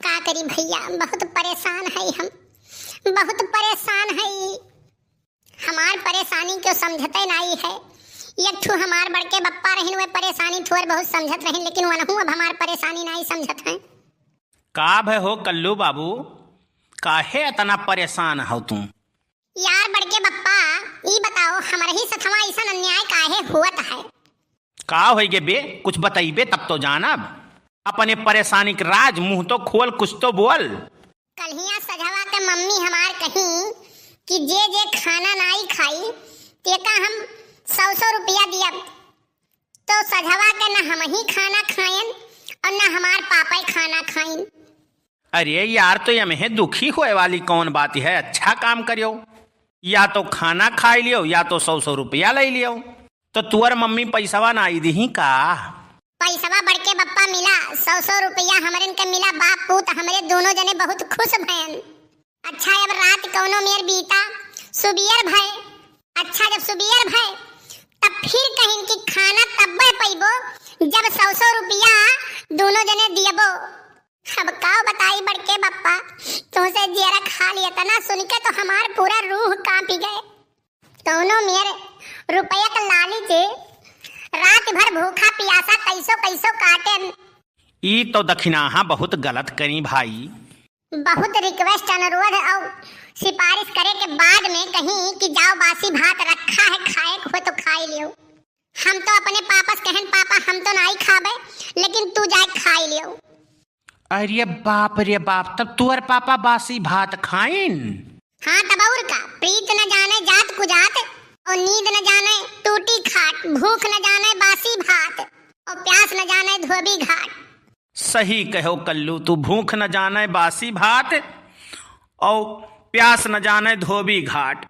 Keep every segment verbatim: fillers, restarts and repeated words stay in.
का करी भइया, बहुत परेशान हई हम, बहुत परेशान हई। हमार परेशानी केउ समझते नाई है। एक ठू हमार बड़के बप्पा रहिन, वे परेशानी थोर बहुत समझत रहिन, लेकिन वनहू अब हमार परेशानी नाई समझत हैं। का भय हो कल्लू बाबू, काहे इतना परेशान हो तू? यार बड़के बप्पा, ई बताओ, हमरही सथवा अइसन अन्याय काहे हुअत है? का होइगे बे, कुछ बतइबे तब तो जानब। अपने परेशानी के राज मुँह तो खोल, कुछ तो बोल। कल्हिया सझवा के मम्मी हमार कहीं कि जे जे खाना नाई खाई, तेका हम सौ सौ रुपया दियब। तो सझवा के न हमही खाना खाएन और न हमार पापा ही खाना खाइन। अरे यार, तो यमहे दुखी होए वाली कौन बात है? अच्छा काम करियो, या तो खाना खाई लियो या तो सौ सौ रुपया ले लियो। तो तुअर मम्मी पैसवा नाई दिही का? पैसवा बड़के बप्पा मिला, सौ सौ रुपया हमरन के मिला, बाप पूत हमरे दोनों जने बहुत खुश भयन। अच्छा, अब रात कौनो मेर बीता, सुबियर भय। अच्छा, जब सुबियर भय, तब फिर कहिन कि खाना तब्बे पइबो, जब सौ सौ रुपया दोनों जने दियबो। अब का बताई बड़के बप्पा, तुमसे जियरा खाली इतना सुन के तो हमार पूरा रूह कांपी गए। कौनो मेर रुपया के लालच, रात भर भूखा पियासा कैसो कैसो काटेन। ई तो दखिनाहा बहुत गलत करी भाई। बहुत request, अनुरोध और सिफारिश करे के बाद में कहीं कि जाओ बासी भात रखा है, खाए के हो तो खाई लियो। हम तो अपने पापा से कहन, पापा हम तो नाई खाबे, लेकिन तू जाए खाई लियो। अरे बाप रे बाप, तब तुअर पापा बासी भात खाइन? हाँ तब और का, प्रीत न जाने जात कुजात, और नींद न जाने टूटी खाट, भूख न जाने बासी भात, और प्यास न जाने धोबी घाट। सही कहो कल्लू, तू भूख न जाने बासी भात और प्यास न जाने धोबी घाट।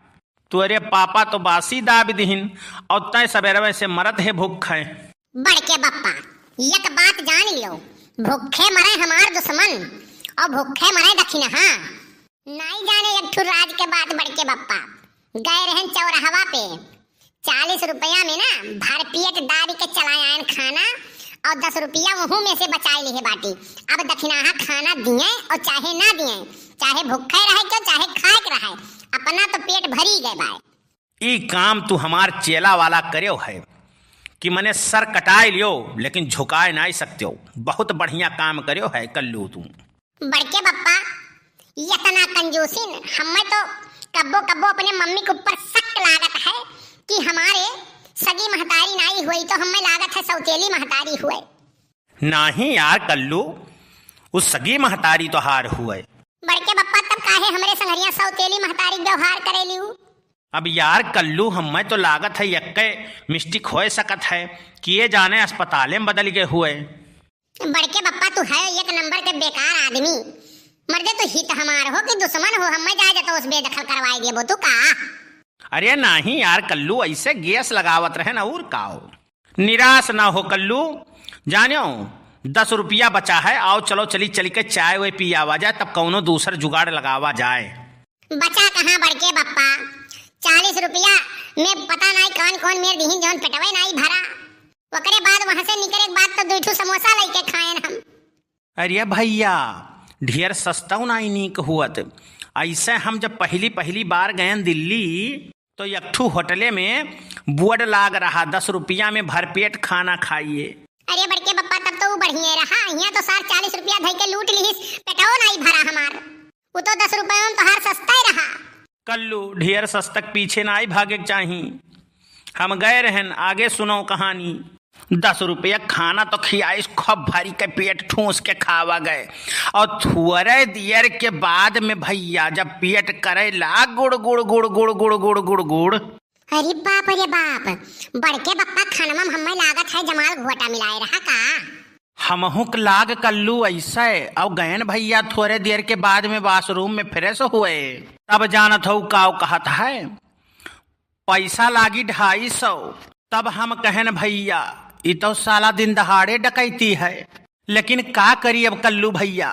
तुअरे पापा तो बासी दाब दिहिन और तय सबेरवे से मरत है भूखे। बड़के बप्पा, एक बात जान लियो, भूखे मरे हमार दुश्मन और भूखे मरे दखिनहा। नाई जाने एक ठू राज के बात बड़के बप्पा। गए रहन चौराहवा पे, चालीस रुपया में ना भरपेट दाबि के चला आयन खाना, और दस रुपया वहू में से बचाए लिहे बाटी। अब दखिनाहा खाना दिए और चाहे ना दिए, चाहे भूखे रहे क्यों, चाहे खाए के रहे, अपना तो पेट भरी गए बाय। ई काम तू हमार चेला वाला करेव है कि मने सर कटाए लियो, लेकिन झुकाए नाई सकतेव। बहुत बढ़िया काम करेव है कल्लू तू। बड़के बप्पा, इतना कंजूसिन, हम्मे तो कब्बो कब्बो अपने मम्मी के ऊपर शक लागत है कि हमारे सगी महतारी नाई हुई तो हम्मे लागत है सौतेली महतारी हुए। नाहीं यार कल्लू, उ सगी महतारी तोहार हुए। बड़के बप्पा, तब काहे हमरे संगरिया सौतेली महतारी व्यवहार करे लियू? अब यार कल्लू, हम्मे तो लागत है यक्के mistake होए सकत है, किए जाने अस्पताले में बदल गए हुए। बड़के बप्पा, तू है एक नंबर के बेकार आदमी। मर्दे, तू हित हमार हो कि दुश्मन हो? हम्मे जाए जतोस बेदखल करवाए देबो तू का? अरे नाहीं यार कल्लू, ऐसे गैस लगावत रहे ना, और का हो? निराश ना हो कल्लू, जान्यो दस रुपया बचा है, आओ चलो चली, चली के चाय वाय पियावा जाए, तब कौनो दूसर जुगाड़ लगावा जाए। बचा कहाँ बड़के बप्पा, चालीस रुपया में पता नाई कौन कौन मेर दिहिन जौन पेटवे नाई भरा। ओकरे बाद वहाँ से निकरे के बाद तो दुई ठू समोसा लइके खाएन हम। अरे भैया, ढेर सस्तौ नाई नीक हुअत। ऐसे हम जब पहली पहली बार गएन दिल्ली, तो एक ठू होटले में बोर्ड लाग रहा, दस रुपया में भरपेट खाना खाइए। अरे बड़के बप्पा, तब तो उ बढ़िया रहा, यहाँ तो सार चालीस रुपया धई के लूट लिहिस, पेटवो नाई भरा हमार। उ तो दस रुपया में तोहार सस्ता ही रहा। कल्लू, ढेर सस्तक पीछे नाई भागे के चाही। हम गए रहन, आगे सुनो कहानी। दस रुपया खाना तो खियाइस, खूब भरी के पेट ठूस के खावा गए। और थोड़े देर के बाद में भैया जब पेट करे ला गुड़ गुड़ गुड़ गुड़ गुड़ गुड़ गुड़ गुड़। अरे बाप रे बाप, बड़के बप्पा, खानवा में हम्मे लागत है जमाल घोटा मिलाए रहा का? हमहू के लाग कल्लू ऐसे, और गयन भैया थोड़े देर के बाद में बाथरूम में फ्रेश हुए, तब जानत हऊ काव कहत है, पैसा लागी ढाई सौ। तब हम कहन, भैया, ई तो साला दिन दहाड़े डकैती है, लेकिन का करी अब कल्लू भैया,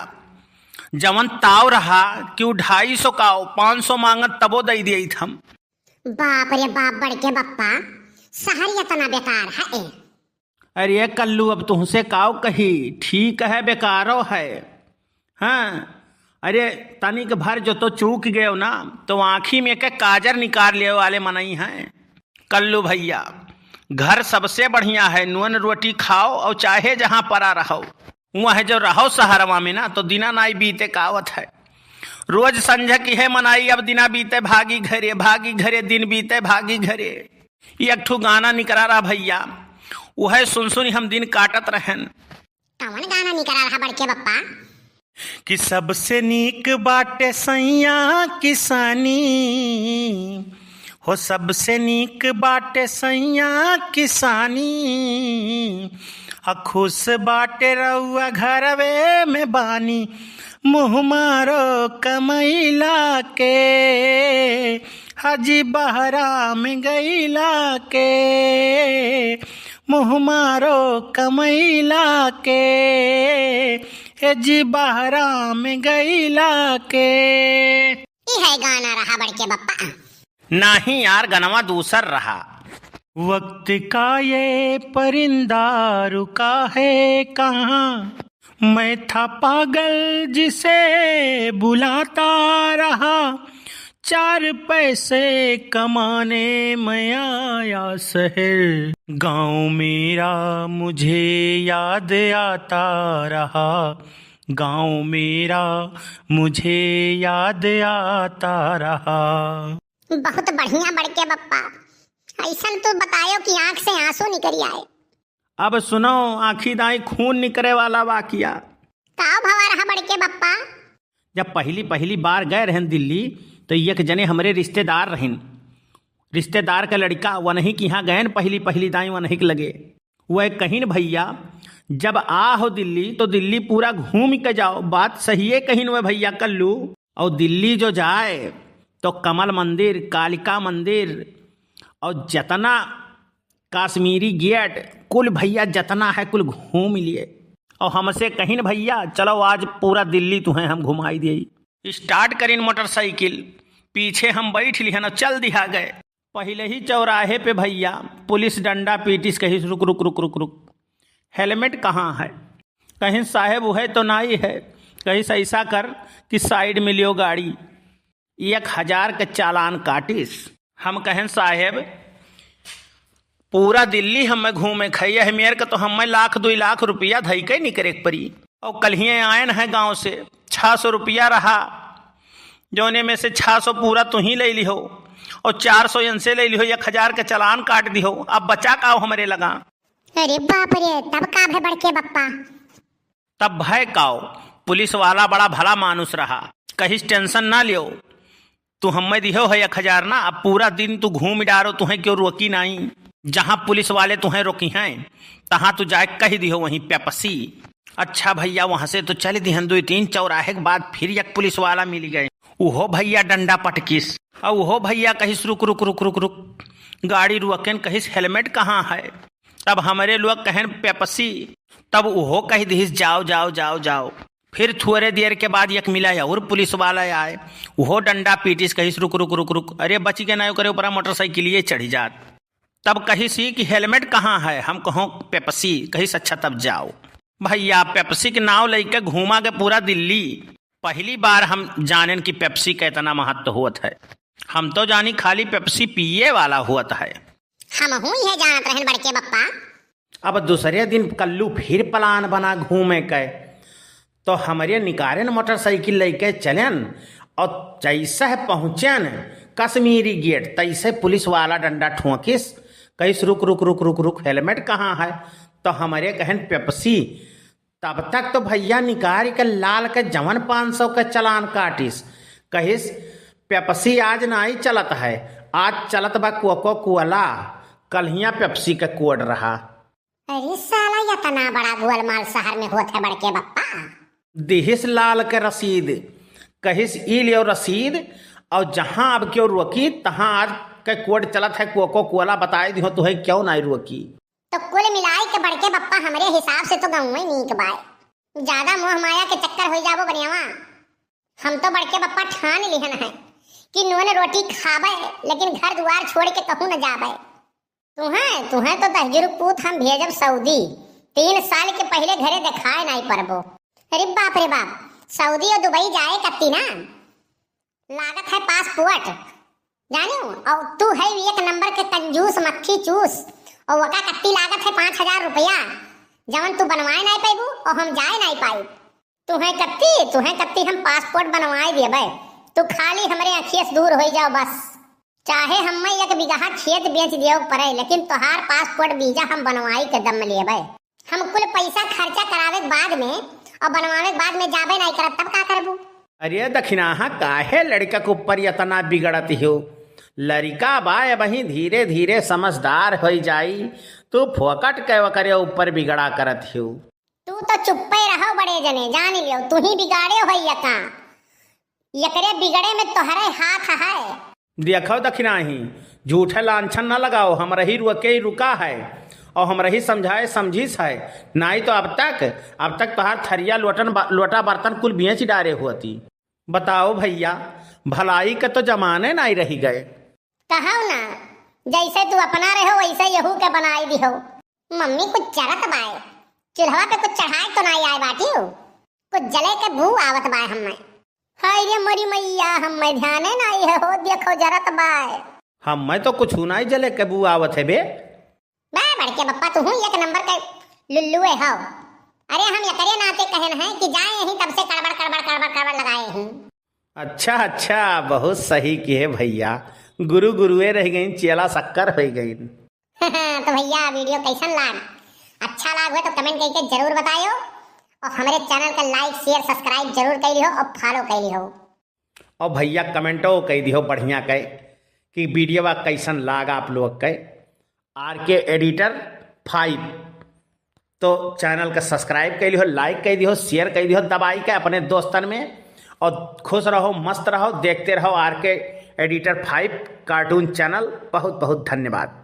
जवन ताव रहा कि उ ढाई सौ का, पाँच सौ मांगत तबो दई दियत हम। बाप रे बाप, बड़के बप्पा, शहर इतना बेकार है ए। अरे कल्लू, अब तुहसे काव कही, ठीक है, बेकारो है, हाँ, अरे, तनिक भर जो तो चूक गयो ना, तो आँखी में के काजर निकाल लेवे वाले मनई हैं। कल्लू भइया, घर सबसे बढ़िया है, नून रोटी खाओ और चाहे जहाँ परा रहो। वह जो रहो सहरवा में ना, तो दिना नाई बीते कावत है। रोज संझ की है मनाई, अब दिना बीते भागी घरे, भागी घरे, दिन बीते भागी घरे। एक ठो गाना निकरा रहा भइया, वह सुन सुन हम दिन काटत रहन। कवन गाना निकरा रहा बड़के बप्पा? कि सबसे नीक बाटे सैया किसानी, हो सबसे नीक बाटे सैया किसानी, आ खुश बाटे रउआ घरवे में बानी, मुँह मारो कमैला के, हजी बहरा में गैला के, मुँह मारो कमैला के, हे जी बहरा में गैला के। ई है गाना रहा बड़के बप्पा। नाही यार, गनवा दूसर रहा। वक्त का ये परिंदा रुका है कहाँ, मैं था पागल जिसे बुलाता रहा, चार पैसे कमाने मैं आया शहर। गाँव मेरा मुझे याद आता रहा, गाँव मेरा मुझे याद आता रहा। बहुत बढ़िया बड़के बप्पा, ऐसन तू बतायो कि आँख से आँसू निकरी आए। अब सुनो, आँखी दाई खून निकरे वाला वाकिया। का भवा रहा बड़के बप्पा? जब पहली पहली बार गए रहन दिल्ली, तो एक जने हमरे रिश्तेदार रहिन, रिश्तेदार के लड़का, वनही के यहाँ गयन पहली पहली दाई वनही के लगे। वह कहिन, "भइया, जब आ हो दिल्ली, तो दिल्ली पूरा घूम के जाओ।" बात सहिए कहिन वह भइया कल्लू। और दिल्ली जो जाए, तो कमल मंदिर, कालिका मंदिर, और जतना काश्मीरी गेट, कुल भइया जतना है, कुल घूम लिए। और हमसे कहिन, "भइया, चलो आज पूरा दिल्ली तुहें हम घुमाई देई।" स्टार्ट करिन मोटरसाइकिल, पीछे हम बैठ लिहन और चल दिहा गए। पहिले ही चौराहे पे भइया पुलिस डंडा पीटिस, कहिस, "रुक, रुक, रुक, रुक, रुक, हेलमेट कहाँ है?" कहिन, "साहेब, वह तो नाई है।" कहिस, "ऐसा कर कि साइड में लियो गाड़ी।" एक हजार के चालान काटिस। हम कहेन, "साहेब, पूरा दिल्ली हमें घूमे क है, यह मेर के तो हमें लाख दुई लाख रुपया धई के निकरे के पड़ी। और कल्हिए आयन है गाँव से, छः सौ रुपया रहा, जौने में से छः सौ पूरा तुहीं ले लिहो और चार सौ इनसे ले लिहो, एक हजार के चालान काट दिहो, अब बचा का हो हमरे लगा?" अरे बाप रे, तब का भे बड़के बप्पा? तब भय काओ, पुलिस वाला बड़ा भला मानुस रहा, कहिस, "टेंशन ना लियो, तू हमें दिहो है एक हजार ना, अब पूरा दिन तू घूम डारो, तुहें क्यों रोकी नाई, जहाँ पुलिस वाले तुहें रोकी हैं, तहाँ तू जाए कहि दिहो वहीं पेप्सी।" अच्छा भइया, वहाँ से तो चल दिहन, दुई तीन चौराहे के बाद फिर एक पुलिस वाला मिल गए, उहो भइया डंडा पटकिस, और उहो भइया कहिस, "रुक, रुक, रुक, रुक, रुक।" गाड़ी रुकेन, कहिस, "हेलमेट कहाँ है?" तब हमरे लोग कहेन, "पेप्सी।" तब उहो कहि दिहिस, "जाओ, जाओ, जाओ, जाओ।" फिर थोड़े देर के बाद एक मिला और पुलिस वाला आए, उहो डंडा पीटिस, कहिस, "रुक, रुक, रुक, रुक।" अरे बच के ना ओकरे ऊपरा मोटरसाइकिलिए चढ़ी जात। तब कहिस कि "हेलमेट कहाँ है?" हम कहो, "पेप्सी।" कहिस, "अच्छा तब जाओ।" भइया, पेप्सी के नाव लइके घूमा के पूरा दिल्ली। पहली बार हम जानेन कि पेप्सी का इतना महत्व होत है। हम तो जानी खाली पेप्सी पिए वाला होत है। हमहू इहे जानत रहन बड़के बप्पा। अब दूसरे दिन कल्लू फिर प्लान बना घूमे के, तो हमरे निकारेन मोटरसाइकिल लइके चलेन और जैसे पहुँचेन कश्मीरी गेट, तैसे पुलिस वाला डंडा ठोंकिस, कहिस, "रुक, रुक, रुक, रुक, रुक, हेलमेट कहाँ है?" तो हमरे कहेन, "पेप्सी।" तब तक तो भइया निकारि के लाल के जवन पाँच सौ के चालान काटिस, कहिस, "पेप्सी आज नाई चलत है, आज चलत बा कोको कोला।" कल्हिया पेप्सी के कोड रहा। अरे साला, इतना बड़ा गोलमाल शहर में होत है बड़के बप्पा। दिहिस लाल के रसीद, कहिस, "ई लियो रसीद, और जहाँ अब क्यों रोकी, तहाँ आज के कोड चलत है कोको कोला, बताए दिहो तुहें क्यों नाई रोकी।" तो कुल मिलाई के बड़के बप्पा, हमरे हिसाब से तो गंउए नीक बाय। ज्यादा मोह माया के चक्कर होई जाबो बनियावा। हम तो बड़के बप्पा ठान लिहन है कि नून रोटी खाबे, लेकिन घर दुआर छोड़ के कहूँ न जाबे। तुहें, तुहें तो दहिजरू पूत हम भेजब सऊदी। तीन साल के पहिले घरे देखाए नाई परबो। अरे बाप रे बाप, सऊदी और दुबई जाए कत्ती ना, लागत है पासपोर्ट, जानियो। और तू है एक नंबर के कंजूस, मक्खी चूस, और वका कत्ती लागत है पाँच हजार रुपया, जवन तू बनवाए नाई पैबू और हम जाए नाई पाई। तुहें कत्ती, तुहें कत्ती हम पासपोर्ट बनवाए देबे, तू खाली हमरे अखिए से दूर होई जाओ बस। चाहे हम्मे एक बीघा खेत बेच दियो पड़े, लेकिन तोहार पासपोर्ट वीजा हम बनवाई के दम लेबे। हम कुल पैसा खर्चा करावे के बाद में और बनवावे के बाद में जाबे नाई करब, तब का करबू? अरे दखिनाहा, काहे लड़का के ऊपर इतना बिगड़त हो? लड़का बा, अबहीं धीरे धीरे समझदार होई जाई, तू फोकट के ओकरे ऊपर बिगड़ा करत हो। तू तो चुप्पे रहो बड़े जने, जान लियो, तू ही बिगाड़े हो या का? एकरे बिगड़े में तोहरे हाथ है। देखो दखिनाही, झूठे लांछन न लगाओ, हमरही रुके ही रुका है और हमरही समझाए समझिस है, नाई तो अब तक, अब तक तोहार थरिया लोटन बा-, लोटा बर्तन कुल बेच डारे होती। बताओ भैया, भलाई के तो जमाने नाई रही गए। कहो ना, जैसे तू अपना रहो वैसे यहू के बनाई दिहो। मम्मी कुछ जरत बाय, चूल्हवा पे कुछ चढ़ाए तो नाई आए बाटी हो, कुछ जले के बू आवत बाय हम्मे। हाय रे मोरी मैया, हम्मे ध्याने नाई है हो, देखो जरत बाय। हम्मे तो कुछ नाई जले के बू आवत है बे। बा बड़के बप्पा, तू हूँ एक नंबर के लुल्लुए हो। अरे हम एकरे नाते कहन है कि जाए यहीं तब से कड़बड़ कड़बड़ कड़बड़ कड़बड़ लगाए हैं। अच्छा अच्छा, बहुत सही किहे भैया, गुरु गुरुए रह गईन, चेला शक्कर हो गईन। तो भैया वीडियो कैसन लाग? अच्छा लाग हो तो कमेंट करके जरूर बतायो और हमरे चैनल का लाइक शेयर सब्सक्राइब जरूर कर लिहो और फॉलो कर लिहो। और भैया कमेंटो कह दिहो बढ़िया के कि वीडियो कैसन लाग आप लोग के। आर के एडिटर फाइव। तो चैनल का सब्सक्राइब कर लिहो, लाइक कर दिहो, शेयर कर दिहो दबाई के अपने दोस्तन में। और खुश रहो, मस्त रहो, देखते रहो आर के एडिटर फाइव कार्टून चैनल। बहुत बहुत धन्यवाद।